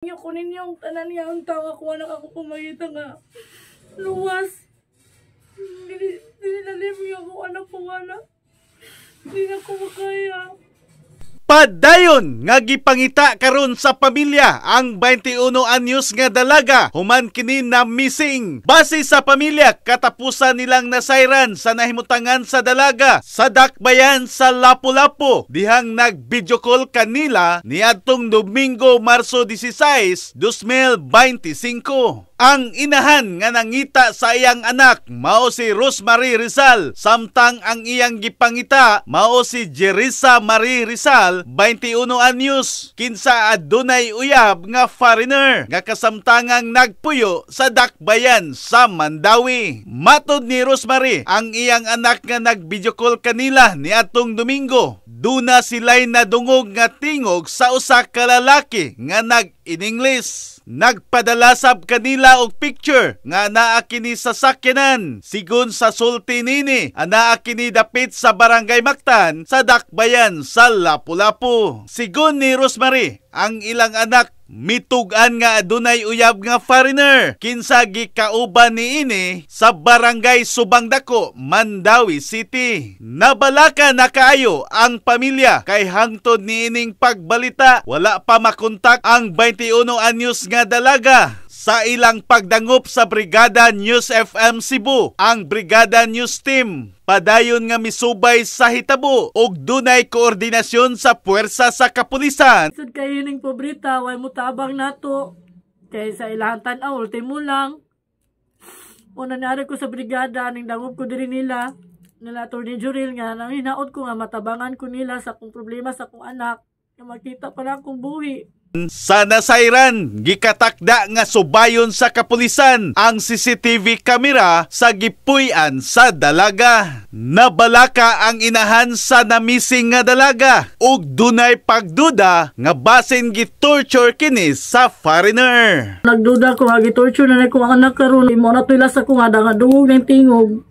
Inyo ko ninyong tanan nga ang tawa ko anak ako pumangita nga luwas. Dili dili na nga ako anak ko anak. Di na ko makaya. Padayon nga gipangita karon sa pamilya ang 21 anyos nga dalaga human kini na missing. Base sa pamilya, katapusan nilang nasayran sa nahimutangan sa dalaga sa Dakbayan sa Lapu-Lapu dihang nag-video call kanila niadtong Domingo, Marso 16, 2025. Ang inahan nga nangita sa iyang anak mao si Rosemary Rizal, samtang ang iyang gipangita mao si Jerisa Marie Rizal, 21 anyos, kinsa adunay uyab nga foreigner nga kasamtangang nagpuyo sa Dakbayan sa Mandawi. Matod ni Rosemary, ang iyang anak nga nag-video call kanila niadtong Domingo, duna sila'y nadungog nga tingog sa usa ka lalaki nga nag-in-English. Nagpadala sab kanila og picture nga naa kini sa sakyanan. Sigon sa sulti nini, anaa kini dapit sa Barangay Mactan sa Dakbayan sa Lapu-Lapu. Sigon ni Rosemary, ang ilang anak mitug-an nga adunay uyab nga foreigner kinsa gikauban niini sa Barangay Subang Dako, Mandaue City. Nabalaka na kaayo ang pamilya kay hangtod niining pagbalita, wala pa makontak ang 21 anyos nga dalaga. Sa ilang pagdangop sa Brigada News FM Cebu, ang Brigada News Team padayon nga misubay sa hitabo ug dunay koordinasyon sa puwersa sa kapulisan. Sud kayo ning pobrita, way mo tabang nato. Kay sa ilang tan-aw, ultimo lang. Una naari ko sa brigada, ning dangop ko diri nila. Nila Atty. Juril nga, nang hinaot ko nga matabangan ko nila sa akong problema sa akong anak. Nga makita pa na akong buhi. Sa nasayran, gikatakda nga subayon sa kapulisan ang CCTV camera sa gipuy-an sa dalaga. Nabalaka ang inahan sa namising nga dalaga ug dunay pagduda nga basin gitorture kini sa foreigner. Nagduda ko nga gitorture na ko ang anak karon. Imo na tulas ako nga dungog ng tingog.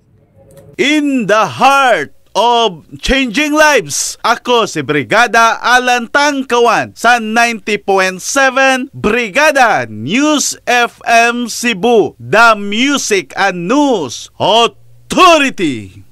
In the heart of changing lives, ako si Brigada Alan Tangkawan sa 90.7 Brigada News FM Cebu, the Music and News Authority.